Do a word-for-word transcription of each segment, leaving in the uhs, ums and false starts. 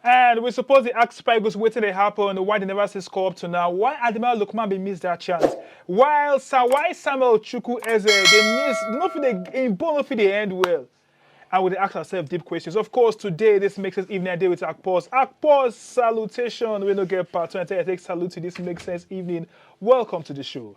And we suppose dey ask Super Eagles wetin dey happen, why they never see score up to now, why Ademola Lookman bin miss that chance, while Sa why Samuel Chukwueze dey miss, they no fit dey, im ball no fit dey end well. And we dey ask ourselves deep questions. Of course, today this Make Sense Evening I dey with Akpos. Akpos, salutation, we no get part two. I tell you, I take salute to this Make Sense Evening. Welcome to the show.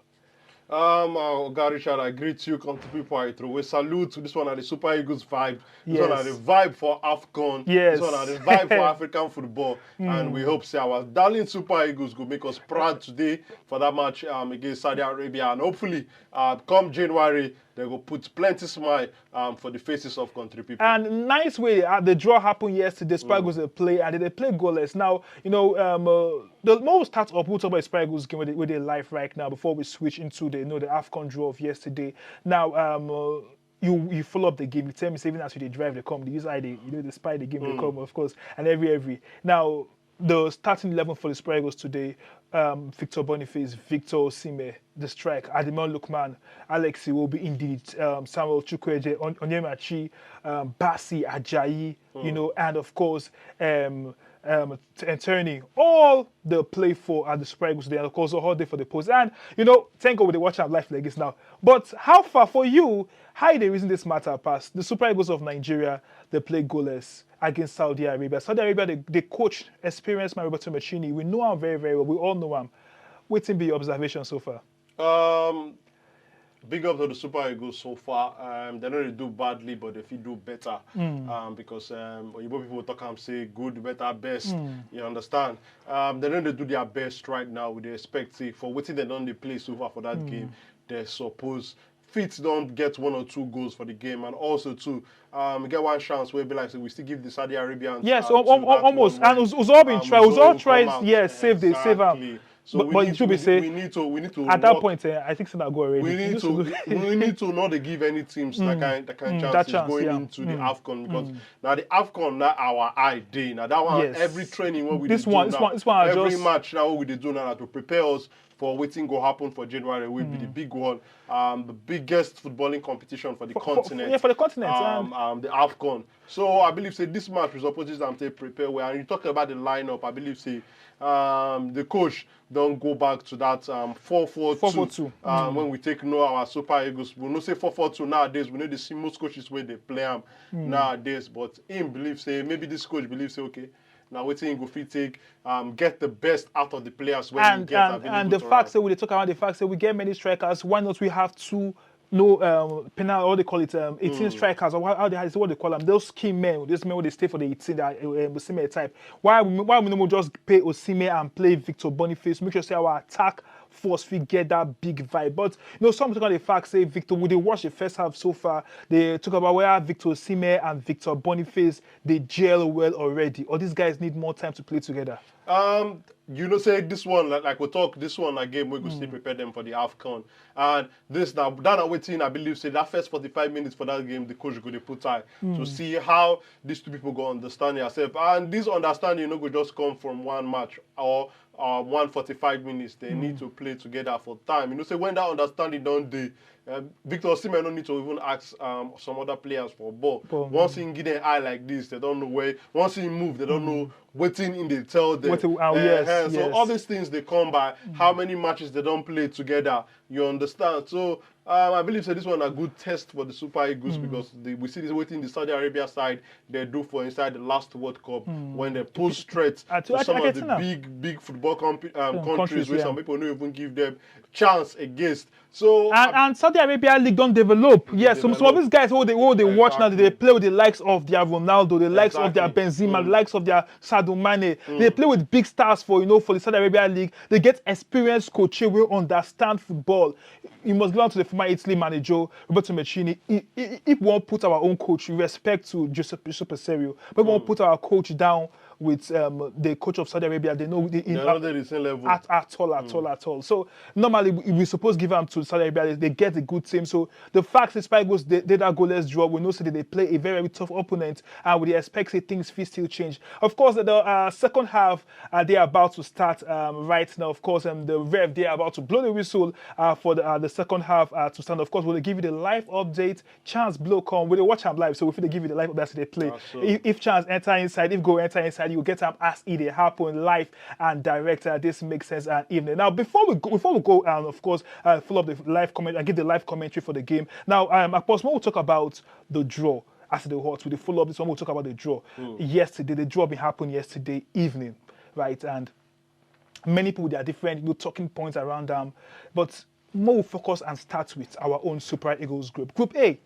Um, uh, Oga Richard, I greet you, country people. I throw a salute to this one and the Super Eagles vibe. This one and the Yes. Vibe for AFCON. Yes. This one and the Vibe for African football. And we hope say our darling Super Eagles go make us proud today for that match um, against Saudi Arabia. And hopefully, uh, come January, they go put plenty smile um, for the faces of country people. And nice way, uh, the draw happened yesterday. Super Eagles dey play and they play goalless. Now, you know, um, uh, the more we start up, we'll talk about Super Eagles game with the, with the life right now before we switch into the, you know, the AFCON draw of yesterday. Now, um, uh, you you follow up the game. You tell me, say, even as you dey drive, they come. They use eye, they, you know, they spy the game, they come, of course, and every every. Now, the starting eleven for the Super Eagles today: um, Victor Boniface, Victor Osimhen, the strike, Ademola Lookman, Alex Iwobi, indeed, um, Samuel Chukwueze, On- Onyemachi, um, Bassi, Ajayi, you know, and of course, um, um, T- and Turney, all the play for at the Super Eagles today, and of course, all day for the post. And you know, thank God we dey watch am live like this now. But how far for you? How you dey reason this matter pass? The Super Eagles of Nigeria, they play goalless against Saudi Arabia. Saudi Arabia, they, they coach experienced man Roberto Mancini. We know him very, very well. We all know him. Wetin be your observation so far? Um, big up to the Super Eagles so far. Um, they don't really do badly, but they fit do better. Um, because um, Oyibo people talk and say good, better, best. You understand? Um, they don't dey do their best right now. We dey expect say for wetin they don dey play so far for that game, they suppose fit don get one or two goals for the game, and also too, um, get one chance where be like say we still give the Saudi Arabians. Yes, um, al- to al- that almost. one And where, Uz- Uzor been um, try. Uzor Uzor tries. come out. Yes, save the save am. Exactly. So But- we but need it to, should be we, say, we need to we need to At that work- point, eh, I think say na go already. we You need need to to look- we need to not dey give any teams that kind that kind Mm, chances that chance, going yeah. into the AFCON, because now the AFCON, now our eye day. Now that one, Yes. every training when we This dey one- do this now, one- this one are every just match now we dey do now to prepare us for wetin go happen for January will be the big one, um, the biggest footballing competition for the For- for- continent. yeah, for the continent, um, and- um, the AFCON. So I believe say this match we suppose use am take prepare well. And you talk about the lineup. I believe say um, the coach don go back to that um, four four two. Four four two. Um, When we take know our Super Eagles, we know say four four two nowadays. We know the see most coaches wey dey play am nowadays, but him believe say maybe this coach believe say okay, now wetin he go fit take um, get the best out of the players when he and get and, available and the to fact am. Say we dey talk about the fact say we get many strikers, why not we have two no um penal, what they call it, um eighteen strikers, or how, how they, how they call them, those key men, those men wey dey stay for the eighteen, that um, same type. Why we, why we no just pay Osimhen and play Victor Boniface, make sure say our attack force fit get that big vibe. But you know, some talk about the fact say Victor, we dey watch the first half so far. They talk about where Victor Osimhen and Victor Boniface they gel well already, or these guys need more time to play together. Um, you know, say this one, like, like we talk, this one a game we go still prepare them for the AFCON. And this now, that na wetin I believe say that first forty-five minutes for that game, the coach go dey put eye to see how these two people go understand yourself. And this understanding no go just come from one match or uh, one forty-five minutes. They need to play together for time. You know, say when that understanding don dey, uh, Victor Osimhen no need to even ask um, some other players for ball. Ball, Once he give them eye like this, they don't know where. Once he move, they don't know wetin he dey tell them. Wetin- oh, yes, Uh-huh. So yes. All these things they come by how many matches they don't play together. You understand? So um, I believe say this one a good test for the Super Eagles because they, we see this wetin the Saudi Arabia side they do for inside the last World Cup when they pose threat I to I- some I of get the it now. big big football comp- um, Um, countries countries, where yeah. Some people don't even give them chance against. So And, I- and Saudi Arabia league don develop. Yes, some, some of Develop. these guys who they, who they watch now, they Exactly. play with the likes of their Ronaldo, the likes of their Exactly. Benzema, the likes of their Sadio Mane. They play with big stars for, you know, for the Saudi Arabia league. They get experienced coach who understand football. You must give am to the former Italy manager Roberto Mancini. If, if, if we want put our own coach, respect to Giuseppe, Giuseppe Serio, but we want put our coach down with um, the coach of Saudi Arabia. They know they, They're not at the same level. at, at all, at all, at all. So normally we, we supposed give them to Saudi Arabia. They, they get a good team. So the fact is, Spy goes they, they that goalless draw. We know say that they play a very, very tough opponent, and we expect that things fit still change. Of course, the uh, second half uh, they are about to start um, right now. Of course, um, the ref they are about to blow the whistle uh, for the, uh, the second half uh, to start. Of course, we'll give you the live update. Chance blow come. We dey watch am live, so we fit dey give you the live update as they play. Ah, so. If, if chance enter inside, if goal enter inside. You get am as e dey happen live and direct. Uh, this makes sense and evening. Now, before we go, before we go, and of course, uh, follow up the live comment and give the live commentary for the game. Now, um, of course, when we talk about the draw, as the hot, we dey follow up this one. We'll talk about the draw yesterday. The draw been happened yesterday evening, right? And many people, they are different, you know, talking points around them. But more we focus and start with our own Super Eagles group, Group A.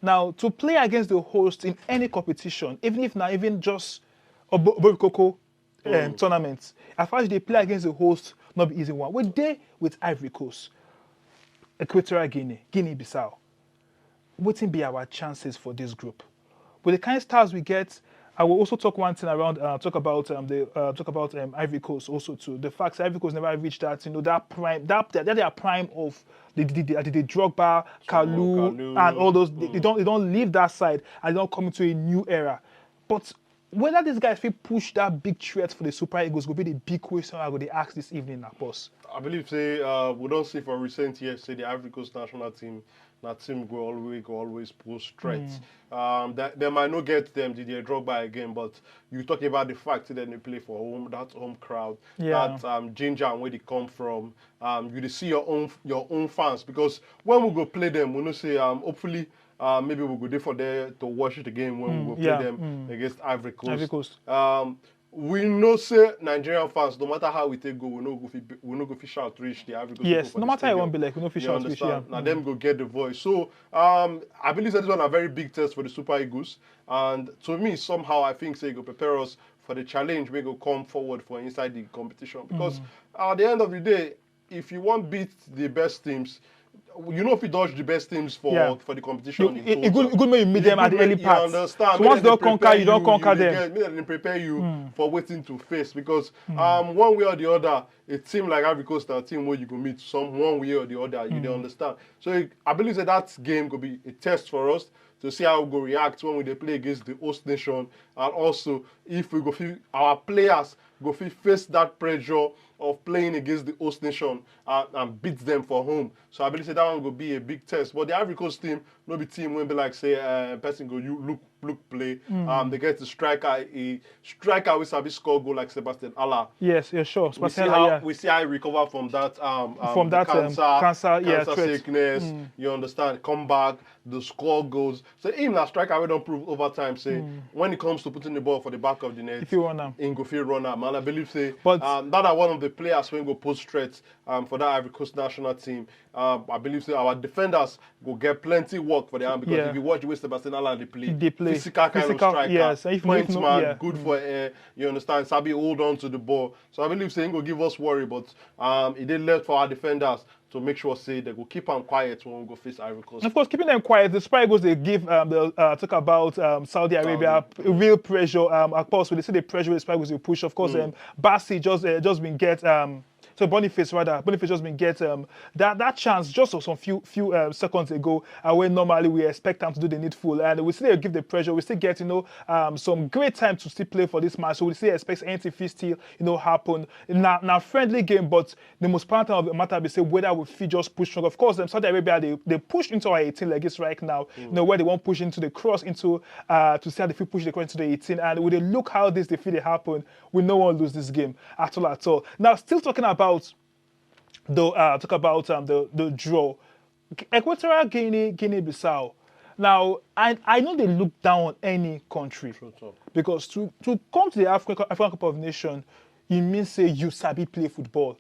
Now, to play against the host in any competition, even if not even just a Bo- Bob Coco um, tournament, as far as they play against the host, not be easy one. We dey with Ivory Coast, Equatorial Guinea, Guinea-Bissau. Wetin be our chances for this group? With the kind stars we get, I will also talk one thing around, uh, talk about um, the uh, talk about um, Ivory Coast also too. The fact Ivory Coast never reached that, you know, that prime, that that, that their prime of the the, the, the Drogba, Kalu, Kalu. And all those. They, they don't they don't leave that side and they don't come into a new era. But whether these guys fit push that big threat for the Super Eagles will be the big question I go dey ask this evening, Akpos. I believe say uh, we don't see for recent years say the Ivory Coast national team, that team go always go always pose threats. Um, that they might not get them Didier Drogba again, but you talk about the fact that they play for home, that home crowd, Yeah. That um, ginger and where they come from. Um, you dey see your own your own fans because when we go play them, we know say um, hopefully uh, maybe we go there for there to watch the game when we go play Yeah. them against Ivory Coast. Ivory Coast. Um, we know say Nigerian fans, no matter how we take go, we no go fit we no go fit shout reach the Ivory Coast. Yes, people for no the matter how you stadium. want be like, we no fit You shout reach, understand? Yeah. Now them go get the voice. So um, I believe that this one a very big test for the Super Eagles, and to me somehow I think say e go prepare us for the challenge we go come forward for inside the competition because at the end of the day, if you want beat the best teams, you know if you dodge the best teams for Yeah. for the competition. You- in it- it total. good- it good make you meet It them at good the early make- you part. Understand? So Make once dem they conquer prepare you, don't conquer dey them. get- Make dem prepare you for waiting to face because um one way or the other, a team like Ivory Coast na team where you go meet some one way or the other. You dey understand? So it, I believe that that game go be a test for us to see how we go react when we dey play against the host nation, and also if we go fit our players go fit face that pressure of playing against the host nation and, and beat them for home. So I believe say that one go be a big test. But the Ivory Coast team no be team wey be like say uh, person go you look look play. Um, they get the striker, a striker wey sabi score goal like Sebastian Haller. Yes, yeah, sure. We see Sebastian how Haller. We see how he recover from that um, um From the that, um, cancer, cancer, yeah, cancer threat. Sickness. You understand? Come back, the score goals. So him na striker wey don prove over time say when it comes to putting the ball for the back of the net, If you run am. He go fit run am. And I believe say But- um, that are one of the players wey go pose threats um, for that Ivory Coast national team. Um, I believe say our defenders go get plenty work for their hand because Yeah. If you watch the way Sebastian Haller dey play, Dey play. physical kind Physical, of striker, yes, and if you point know- man, yeah. Good for air. You understand? Sabi hold on to the ball. So I believe say he go give us worry, but um, it dey left for our defenders to make sure say they go keep am quiet when we go face Ivory Coast. Of course, keeping them quiet, the Super Eagles they give um, the uh, talk about um, Saudi Arabia p- real pressure. Um, of course, we dey see the pressure the Super Eagles dey push. Of course, um, Bassi just uh, just been get um, so Boniface rather Boniface just been get um, that that chance just some few few um, seconds ago. Uh, when normally we expect them to do the needful, and we still give the pressure. We still get you know um, some great time to still play for this match. So we still expect anything fit still you know happen. Now now friendly game, but the most important thing of the matter be say whether we fit just push through. Of course, them Saudi Arabia they, they push into our eighteen like this right now. You know where they won't push into the cross into uh to see how they fit push the cross into the eighteen, and we dey look how this they feel they happen. We no one lose this game at all at all. Now still talking about the uh talk about um the the draw. Equatorial Guinea, Guinea-Bissau. Now I I know they look down on any country because to to come to the Africa African Cup of Nations, it means say you sabi play football.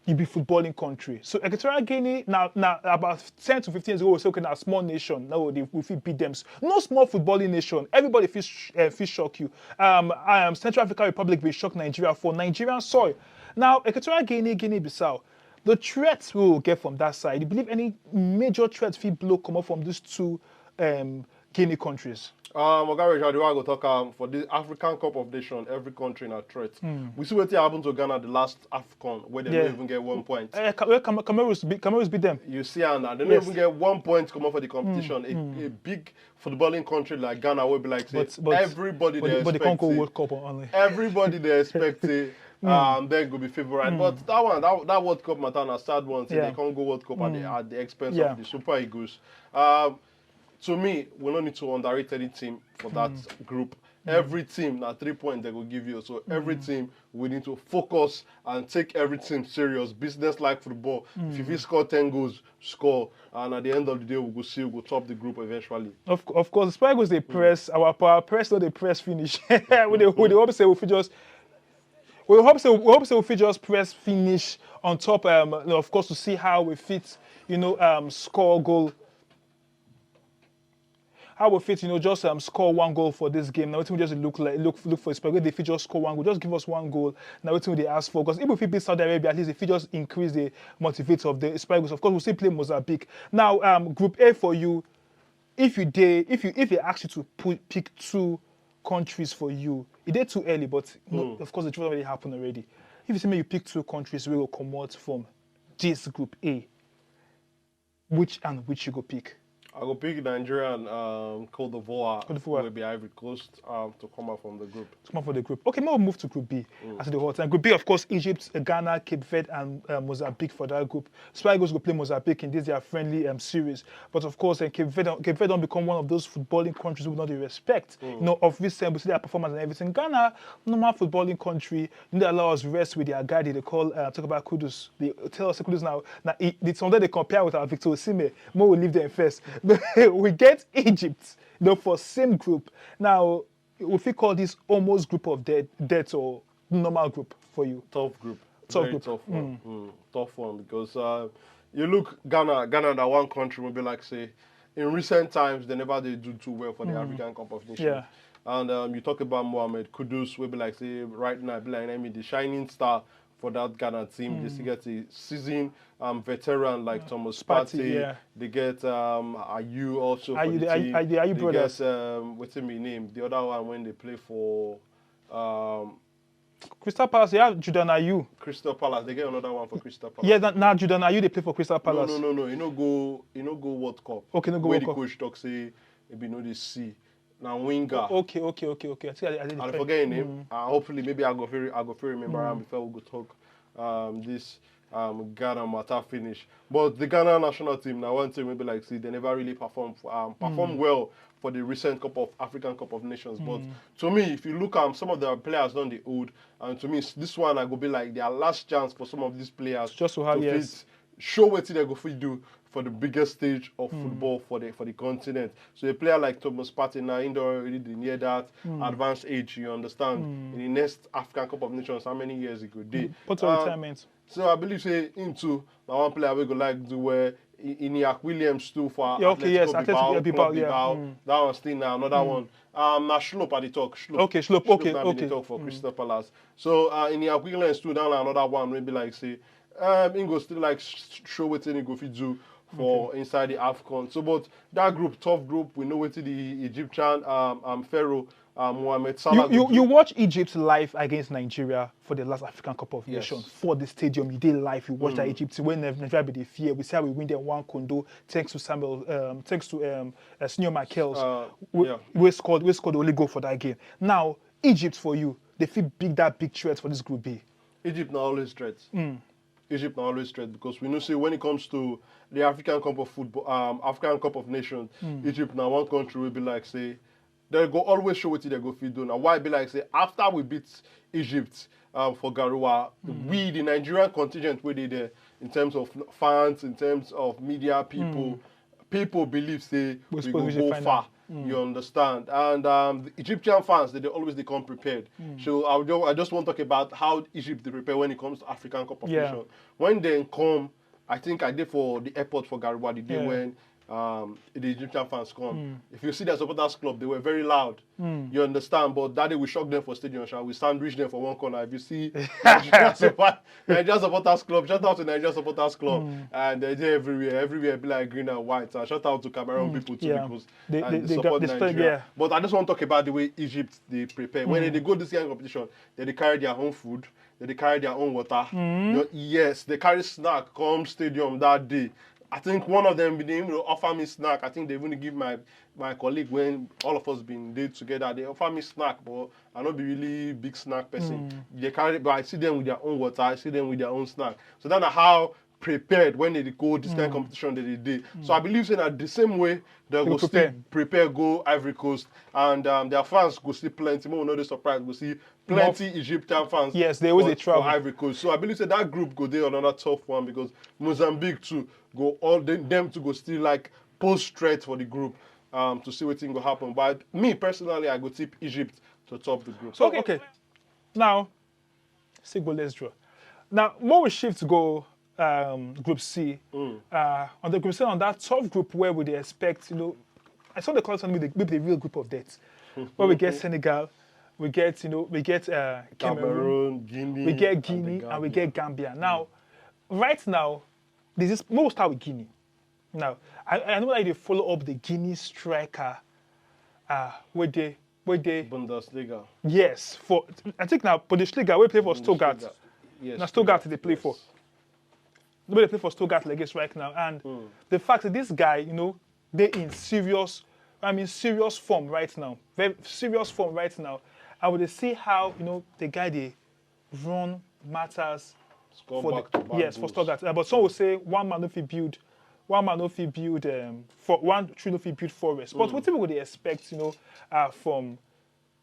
You be footballing country. So Equatorial Guinea now now about ten to fifteen years ago we say okay now small nation now they, we fit beat them. No small footballing nation. Everybody fit sh- uh, fit shock you. Um, um Central African Republic will shock Nigeria for Nigerian soil. Now Equatorial Guinea, Guinea-Bissau, the threats we will get from that side. You believe any major threats fit blow come up from these two um, Guinea countries? Um, Oga Richard, you go talk um, for the African Cup of Nations, every country in a threat. We see what happened to Ghana the last AFCON, where they Yeah. don't even get one point. Uh, Cameroon, Cameroon, beat, Cameroon beat them. You see, and they don't Yes. even get one point come up for the competition. A, a big footballing country like Ghana will be like, say, But- but- everybody But, they but they can't expect go it. World Cup only. Everybody they expect it. Um, then go be favorite. But that one, that, that World Cup matter na sad one. Say Yeah. They can't go World Cup at, the, at the expense Yeah. of the Super Eagles. Um, to me, we don't need to underrate any team for that group. Every team na three points they go give you. So every team, we need to focus and take everything serious, business like football. If you fit score ten goals, score, and at the end of the day, we go see, we go top the group eventually. Of, of course, Spy Eagles dey press, our power press no dey press finish. We dey, we dey hope say we fit just, we hope say, we hope say we fit just press finish on top. Um, of course, to see how we fit, you know, um, score goal. How we fit, you know, just um, score one goal for this game. Now, wetin we just look like, look, look for Spy Eagles, they fit just score one goal. Just give us one goal. Now, wetin we dey ask for? Because if we fit beat Saudi Arabia, at least if we just increase the motivate of the Spy Eagles. Of course, we still play Mozambique. Now, um, Group A for you, if you dey, if you, if they ask you to put, pick two countries for you, e dey too early, but no, of course, the truth already happened already. If you say make you pick two countries wey go comot from this Group A, which and which you go pick? I go pick Nigeria and um, Cote d'Ivoire, Cote d'Ivoire. Will be Ivory Coast um, to come out from the group. Come out for the group. Okay, now we move to Group B. As the whole time, Group B, of course, Egypt, Ghana, Cape Verde, and uh, Mozambique for that group. Spy Eagles go play Mozambique in this their friendly um, series. But of course, uh, Cape Verde, Cape Verde don become one of those footballing countries we no dey respect. You know, of recent, we see their performance and everything. Ghana, normal footballing country, you know, they allow us rest with their guy. They call uh, talk about Kudus. They tell us Kudus now. Now, he, they, sometimes they compare with our Victor Osimhen. Mo will leave them first. We get Egypt, you know, for same group. Now, we fit call this almost group of death, death or normal group for you. Tough group. Tough Very group. Tough one. Mm, tough one because uh, you look Ghana. Ghana na one country wey be like say in recent times they never dey do too well for the African Cup of Nations. Yeah. And um, you talk about Mohamed Kudus, wey be like say right now be like I mean the shining star for that Ghana team. They still get a season um, veteran like Thomas Partey, Partey. Yeah. They get um, Ayew also for Ayew, the the Ayew- team. Ayew- the Ayew They brothers. Get um, wetin be name? The other one when they play for um, Crystal Palace, yeah, Jordan Ayew. Crystal Palace. They get another one for Crystal Palace. Yeah, now, now Jordan Ayew they play for Crystal No, Palace. no, no, no. You know go, you know go World Cup. Okay, no go Where World the Cup. Coach talk say, maybe no they see. Now winger. Okay, okay, okay, okay. I think I, I did I the forget your name. Uh, hopefully, maybe I go very, I go very remember am before we go talk um, this um, Ghana matter finish. But the Ghana national team, now one team maybe like see they never really perform um, perform well for the recent Cup of African Cup of Nations. But to me, if you look at um, some of the players on the old, and to me, s- this one I go be like their last chance for some of these players Just to have, fit yes. show what they go fit do for the biggest stage of football for the for the continent. So a player like Thomas Partey now, he don already dey near that advanced age, you understand. In the next African Cup of Nations, how many years he go dey? Put a Um, retirement. So I believe say him too. Na one player we go like do well. I- Iñaki Williams too for Yeah, okay, yes, Atletico Atletico Bilbao, Bilbao, Club yeah, Bilbao. Mm. That one still now another one. Um, na Schlupp I dey talk. Schlupp. Okay, Schlupp, Schlupp okay, na be okay. Dey talk for Crystal Palace. So uh, Iñaki Williams too. That na another one wey be like say um, he go still like sh- sh- show wetin he go fit do for inside the Afcon. So, but that group, tough group, we know wetin the Egyptian um, um, Pharaoh um, Mohamed Salah. You, you, go do. You watch Egypt live against Nigeria for the last African Cup of Yes. Nations for the stadium. You did live. You watch that Egypt when Nigeria be the fear. We see how we win them one kondo thanks to Samuel, um, thanks to um, uh, Senior Michaels. Uh, we, yeah. we scored, we scored only goal for that game. Now Egypt for you, they feel big that big threat for this Group B. Egypt na always threat. Egypt na always threat because we know say when it comes to the African Cup of Football, um, African Cup of Nations, Egypt na one country will be like say they go always show wetin they go fit do. Now why be like say after we beat Egypt um, for Garoua, we the Nigerian contingent wey dey there in terms of fans, in terms of media people, people believe say We we suppose go reach the go final. Far. You understand? And um, the Egyptian fans, they, they always they come prepared. So I, would, ju- I just want to talk about how Egypt they prepare when it comes to African Cup of Yeah. Nations. When they come, I think I did for the airport for Garoua the day Yeah. When um, the Egyptian fans come. If you see the supporters club, they were very loud. You understand? But that day we shock them for stadium, shall we sandwich them for one corner? If you see Nigerian support- Nigerian supporters club, shout out to Nigerian supporters club, and they're there everywhere, everywhere be like green and white. And shout out to Cameroon people too Yeah. because They- and they- they they got- support they spread- Nigeria. Yeah. But I just want to talk about the way Egypt they prepare when they go this kind of competition. They, they carry their own food, they, they carry their own water. You know, yes, they carry snack come stadium that day. I think one of them they even offer me snack. I think they even give my my colleague when all of us been there together. They offer me snack, but I not be really big snack person. They carry, but I see them with their own water. I see them with their own snack. So that's how prepared when they dey go this kind of competition that they dey. So I believe say na the same way they go still prepare go Ivory Coast, and um, their fans go still plenty. Make we no dey surprised, go see plenty Egyptian fans. Yes, they always for, dey travel. For Ivory Coast. So I believe say that group go dey another tough one because Mozambique too go all them, them to go still like pose threat for the group um, to see wetin go happen. But me personally, I go tip Egypt to top the group. So okay, okay. Now, see goalless draw. Now, more we shift go um, Group C. Uh, on the Group C, on that tough group where we dey expect, you know, I saw the call something with the, with the real group of death. Where we get Senegal, we get, you know, we get uh, Cameroon, Cameroon, Guinea, we get and the Guinea, and we Gambia. Get Gambia. Now, right now, this is, we'll start with Guinea. Now, I, I know that they follow up the Guinea striker uh, with the with the Bundesliga. Yes, for I think now Bundesliga we play for Stuttgart. Bundesliga. Yes, now Stuttgart they play for. Yes. Nobody play for Stuttgart like this right now, and the fact that this guy, you know, they in serious, I mean serious form right now, very serious form right now. I would see how you know the guy they run matters. Score for the, back-to-back yes, for goals. Stuttgart. Uh, but some will say one man no fit build, one man no fit build um, for one tree no fit build forest. But what people would they expect, you know, uh, from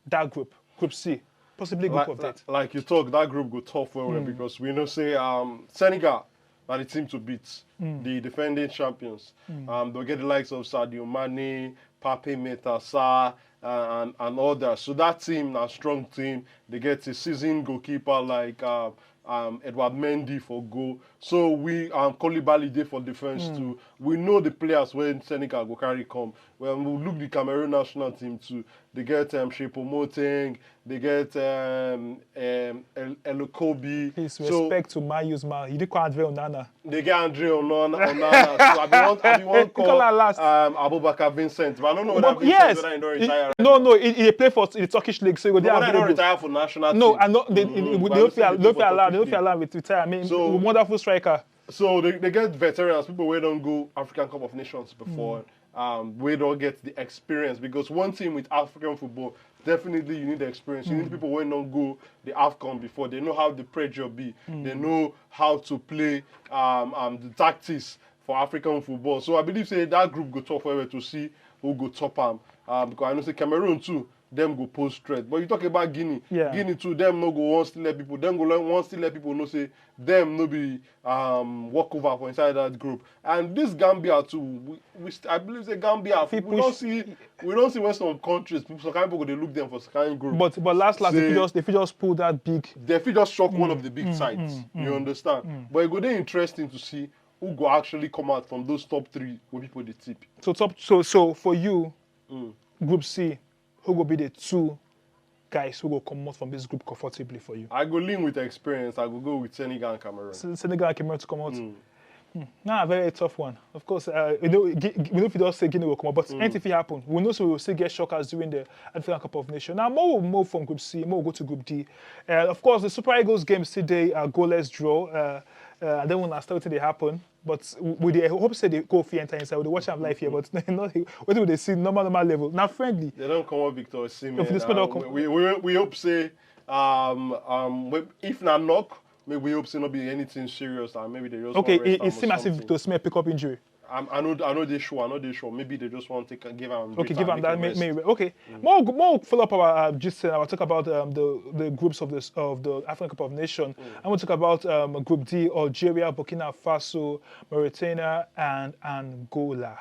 that group, Group C, possibly group Like, of like, death? Like you talk, that group go tough well, well because we know say um, Senegal are the team to beat, the defending champions. Um, they'll get the likes of Sadio Mane, Pape, Metasa, uh, and, and others. So that team, a strong team. They get a seasoned goalkeeper like uh, um, Edouard Mendy for goal. So we um, Koulibaly dey for defense too. We know the players when Senegal go carry come. When we look the Cameroon national team too, they get um, Choupo-Moting, they get um, um, El- Elokobi. Please So respect to my use man. You did quite well, Nana. They get Andre Onana. Onana. So I be want, I be want call, call her last. Um, Abubakar Vincent, but I don't know whether But Vincent yes, whether he don't it- retire. No, no, he, he play for the Turkish league, so he go But there whether he don't available. Retire for national No, team. I know they, Mm, they, but they I don't know feel, say they they play feel for allowed. They don't Turkish feel league. Allowed with retire. I mean, So- wonderful striker. So they, they get veterans, people where don't go African Cup of Nations before, um, where don't get the experience. Because one team with African football, definitely you need the experience. You need people where don't go the AFCON before. They know how the pressure be. They know how to play um, um, the tactics for African football. So I believe say that group go top forever to see who go top am. Um, because I know say Cameroon too, them go post threat. But you talk about Guinea. Yeah. Guinea too, them no go one still let people. Them go learn one still let people know say them no be um walk over for inside that group. And this Gambia too, we, we st- I believe say Gambia Fit we don't push. See we don't see when some countries people some kind of people they look them for some kind of group. But but last last they Say- fit just they fit just pull that big. They fit just shock one of the big sides. You understand? But it go dey interesting to see who go actually come out from those top three wey people dey tip. So top so so for you, Group C, who go be the two guys who go come out from this group comfortably for you? I go lean with experience. I go go with Senegal and Cameroon. Se- Senegal and Cameroon to come out. Hmm. Nah, very tough one. Of course, uh, you know, Gui- Gui- we know if you don't say Guinea will come out, but anything fit happen. We know so we will still get shockers during the African Cup of Nations. Now, more will move from Group C, more will go to Group D. Uh, of course, the Super Eagles game today, uh, goalless draw. Uh, uh, I don't want to start wetin dey happen, but we dey hope say they go fit enter inside. We dey watch am live here, but not what do they see normal normal level. Now friendly. They don't come up Victor Osimhen. If they spend Uh, all com- we, we, we hope say um um we- if na knock, maybe we hope say not be anything serious and maybe they just Okay, wan rest it, am it or seems as if something. Victor Osimhen pick up injury. I'm, I know, I know they sure, I know they sure. Maybe they just want to take, give him. Okay, give him that. May, may, okay, more more follow up our uh, just uh, I'll talk about um, the the groups of this of the African Cup of Nation. I'm going to talk about um, Group D: Algeria, Burkina Faso, Mauritania, and Angola.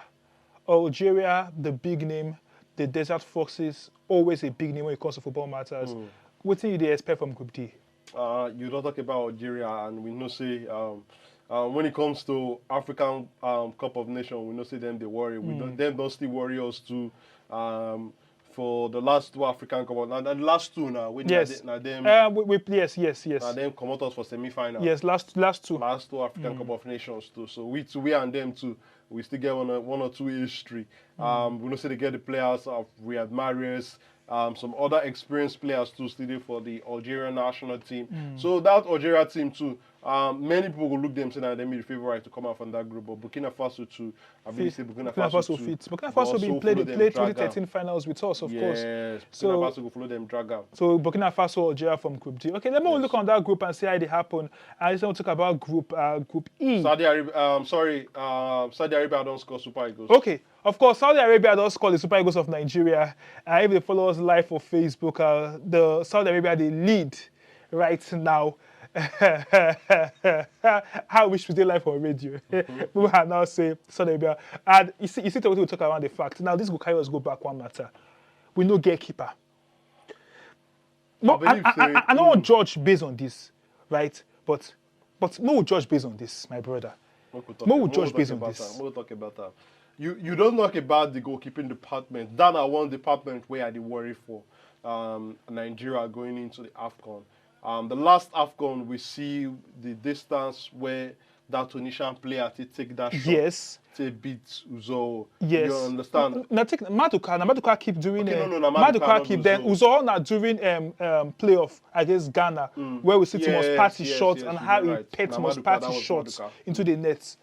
Algeria, the big name, the Desert Foxes, always a big name when it comes to football matters. What do you expect from Group D? Uh, you don't talk about Algeria, and we know say um, uh, when it comes to African um, Cup of Nations, we know say them they worry. We don't, them don't still worry us too. Um, for the last two African Cup, of- now the last two now, we Yes. Now them, Uh, we, we, yes, yes, yes. Now them come out us for semi-final. Yes, last last two. Last two African Cup of Nations too. So we too, we and them too, we still get one, or- one or two history. Um, we know say they get the players of Riyad Mahrez, um, some other experienced players too still dey for the Algerian national team. So that Algeria team too, Um, many people go look them say that they be the favorite to come out from that group, but Burkina Faso too. I believe say Burkina Faso too. Burkina Faso been play the play twenty thirteen finals with us, of course. Yes, Burkina Faso go follow them drag out. So Burkina Faso, Algeria from Group D. Okay, let me look on that group and see how it happen. I just want to talk about Group uh, Group E. Saudi Arabia, um, sorry, uh, Saudi Arabia don't score Super Eagles. Okay, of course, Saudi Arabia don't score the Super Eagles of Nigeria. Uh, if they follow us live for Facebook, uh, the Saudi Arabia they lead right now. I wish we did live on radio. Mm-hmm. We had now say Saudi Arabia. And you see, you see what we talk around the fact. Now, this go carry us go back one matter. We no get keeper. No, I, I, I, I, I don't mm. judge based on this, right? But but no judge based on this, my brother. No judge based on this. We'll talk about that. You you don't talk about the goalkeeping department. That are one department where I did worry for um, Nigeria going into the AFCON. Um, the last AFCON, we see the distance where that Tunisian player to take that shot. Yes. To beat Uzo. Yes. You understand? Now take Maduka. Now Maduka keep doing okay, it. No, no, no, Maduka, Maduka keep then Uzo now during um, um, playoff against Ghana, mm. where we see yes, Thomas Partey yes, shot yes, and how right. He pet Thomas Partey shot into the net.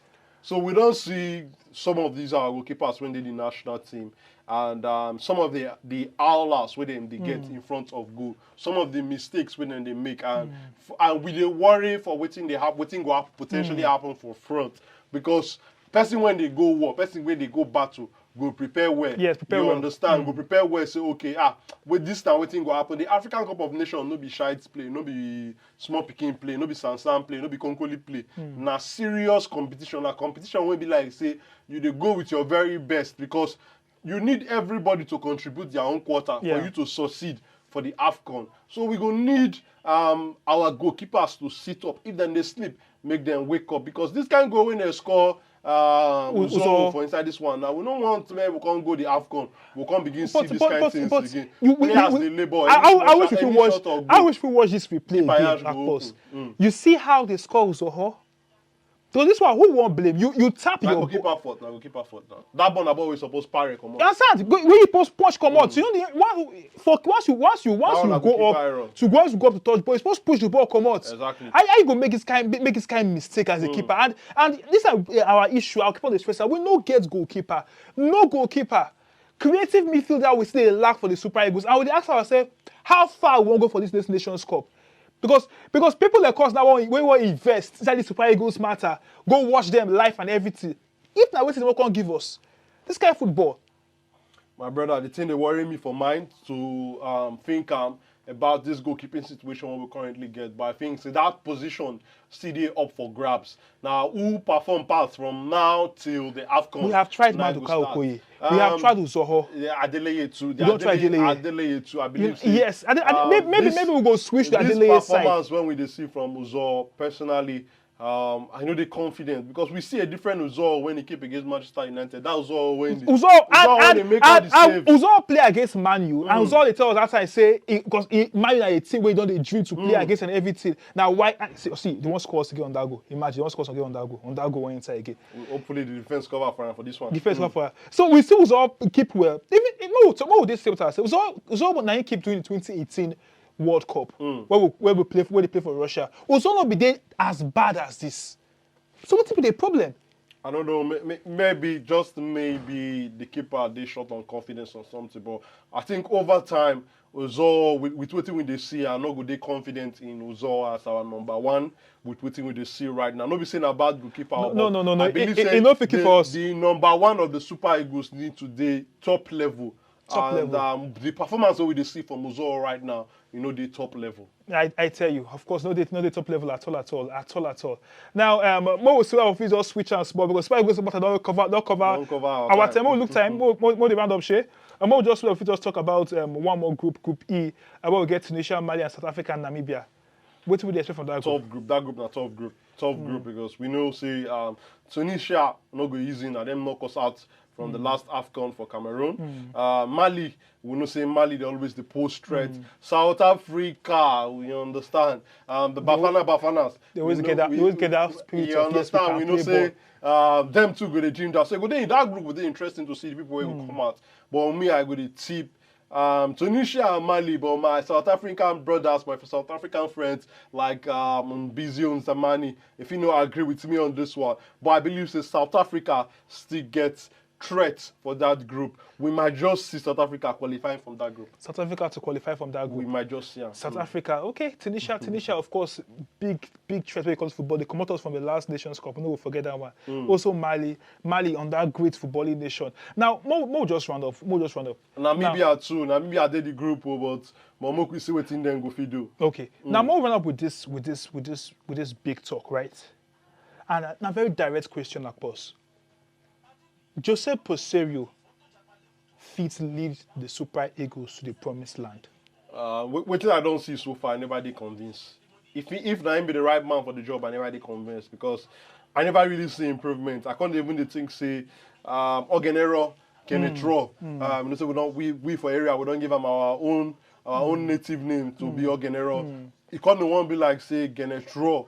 So we don't see some of these our goalkeepers when they the national team, and um, some of the the howlers when they, they get mm. In front of goal, some of the mistakes when they make, and mm. And we dey worry for wetin dey happen, wetin go happen, potentially mm. Happen for front, because person when they go war, person when they go battle, go prepare well. Yes, prepare you well. Understand? Mm. Go prepare well. Say okay, ah, with this time, wetin go happen? The African Cup of Nations no be shite play, no be small pikin play, no be sansan play, no be konkoli play. Mm. Na serious competition. Na competition wey be like say you dey go with your very best because you need everybody to contribute their own quarter yeah. For you to succeed for the AFCON. So we go need um, our goalkeepers to sit up. If then they sleep, make them wake up. Because this kind of go when they score uh, Uzo for inside this one. Now we don't want to we can't go the AFCON. We can't begin but, see this but, kind of things but, again. You, we, players we, they labor. I, I, I wish we watch. I wish we watch this replay again. Mm. You see how they score Uzo? So this one, who won't blame you? You tap your goalkeeper fault. Now goalkeeper fault now. That ball, that ball is supposed to parry come out. You understand? When you post punch come out, mm. You know the one who, for once you once you once you go up, so once you go up to touch ball, you supposed to push the ball come out. Exactly. I, I go make this kind make this kind mistake as a mm. Keeper, and and this is our issue. Our keeper is special. We no get goalkeeper, no goalkeeper. Creative midfielder we still lack for the Super Eagles, and we ask ourselves how far we won't go for this Nations Cup. Because because people like us now when we invest inside the Super Eagles matter, go watch them live and everything. If na wetin dem come give us, this kind of football. My brother, the thing they worry me for mine to um, think um, about this goalkeeping situation we currently get. But I think so that position still dey up for grabs. Now, who perform pass from now till the AFCON? We have tried Maduka Okoye. We have um, tried Uzoho. Yeah, Adeleye too. We don't try Adeleye. Adeleye too. I believe. Yes, um, maybe maybe we go switch to Adeleye side. This performance when we dey see from Uzoho personally, um, I know they confident because we see a different Uzoho when he keep against Manchester United. That Uzoho when Uzoho and and and Uzoho play against Man U and Uzoho they tell us that I say because Man U na a team wey don dey dream to play against and everything. Now why see, see they wan score us again on that goal. Imagine they wan score us again on that goal. On that goal went inside again. Hopefully the defense cover for for this one. Defense cover for. So we see Uzoho keep well. Even no, so what would this say? Uzoho Uzoho na he keep doing twenty eighteen World Cup mm. Where we where we play where they play for Russia. Uzoho no be dey as bad as this. So what be the problem? I don't know. Maybe just maybe the keeper they short on confidence or something. But I think over time, Uzoho with, with what we they see, I no go they confident in Uzoho as our number one. With what we they see right now, no be saying about goalkeeper. No, no, no, no. I believe it, it, it no fit keep us. The number one of the Super Eagles need to the top level. Top and um, the performance that we dey see from Uzoho right now, you know, the top level. I, I tell you, of course, no, they no the top level at all, at all, at all, at all. Now, um, Mo will see how we just switch and sport because Spy Ghost Sport don't cover, don't cover, don't cover our, our time. Mo look time, Mo, Mo, Mo the round up share. And Mo just we just talk about um, one more group, Group E, and we get Tunisia, Mali, and South Africa and Namibia. What do we expect from that group? Tough group. That group na tough group. Tough group because we know say um, Tunisia no go easy na them knock us out from the last AFCON for Cameroon. Uh, Mali, we know say Mali they always the post threat. South Africa, we understand. Um, the Bafana Bafanas, they always get that. They always get that spirit. You understand? We know say uh, them two go the ginger. So go they in that group. Would be interesting to see the people who come out. But me, I go the tip. um, Tunisia and Mali, but my South African brothers, my South African friends like um, Mbizio Nzamani, if you know, agree with me on this one. But I believe say South Africa still gets threat for that group. We might just see South Africa qualifying from that group. South Africa to qualify from that We group. Might just see. Am. South Africa, okay. Tunisia, Tunisia, of course, big, big threat when it comes to football. They come out from the last Nations Cup. We no go forget that one. Also Mali, Mali on that great footballing nation. Now, more, more just round off. More just round off. Namibia too. Namibia dey the group, oh, but Momok, we see wetin dem go fit do. Okay. Now, more run up with this, with this, with this, with this big talk, right? And uh, now, very direct question, of course. Jose Peseiro fit lead the Super Eagles to the promised land. Uh, wh- wetin I don see so far, I never dey convinced. If he, if na him be the right man for the job, I never dey convinced because I never really see improvement. I can't even dey think say um, Ogenero, Kenneth Rowe. Um, you know, say we don't we we for area we don't give him our own our own native name to be Ogenero. It can't one be like say Kenneth Rowe.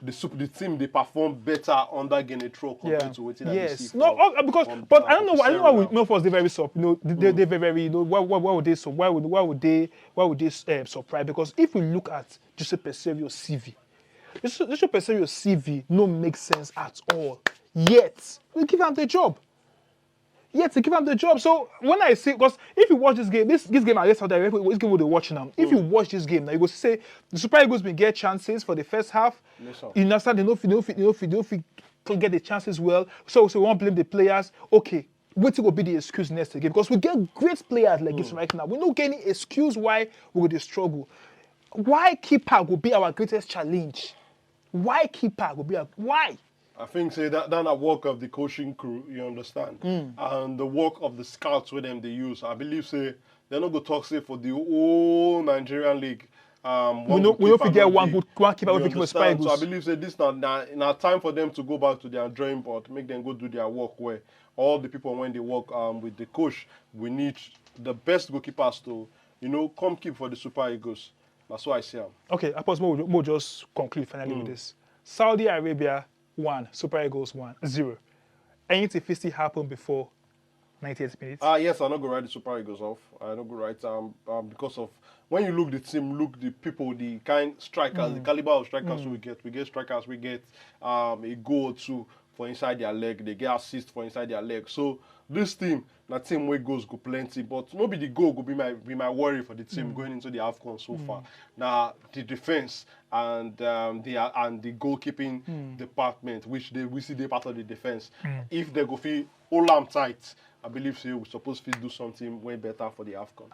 The soup, the team they perform better under Kenneth Rowe compared Yeah. to wetin I dey see Yes. for- No, oh, because from- but I from don't know. I don't know why we Peseiro. Know for us they very surprised. You know, they, they, they very. You know, why, why, why would they so? Why would why would they why would they uh, surprise? Because if we look at Jose Peseiro C V, Jose Jose Peseiro C V no make sense at all. Yet we give him the job. Yet they give him the job. So when I see, because if you watch this game, this this game I just saw that this game will be watching them. If you watch this game now, you go see say the Super Eagles been get chances for the first half. Yes, sir. You understand? They no fit, they no fit, they no fit, they no fit get the chances well. So so we won't blame the players. Okay, wetin go be the excuse next game? Because we get great players like this right now. We no get any excuse why we go dey struggle. Why keeper go be our greatest challenge? Why keeper go be our why? I think say that that na work of the coaching crew, you understand, and the work of the scouts wey dem dey use. I believe say they no go talk say for the whole Nigerian league. Um, We no we no fit get one good one keeper wey fit keep us Super understand? So I Eagles. Believe say this na, na na time for them to go back to their drawing board, make them go do their work well. All the people when they work um, with the coach, we need the best goalkeepers to you know come keep for the Super Eagles. That's what I see am. Okay, I pause. We'll, we'll just conclude finally with this. Saudi Arabia one, Super Eagles one, zero. Anything fit still happen before ninety-eight minutes? Ah yes, I no go write the Super Eagles off. I no go write um, um because of when you look the team, look the people, the kind strikers, the caliber of strikers we get. We get strikers, we get um a goal or two for inside their leg. They get assist for inside their leg. So this team, na team wey goals go plenty, but no be the goal go be my be my worry for the team going into the Afcon so far. Na the defense and um, the and the goalkeeping department, which they we see they part of the defense. If they go fit hold am tight, I believe say we suppose fit do something way better for the Afcon.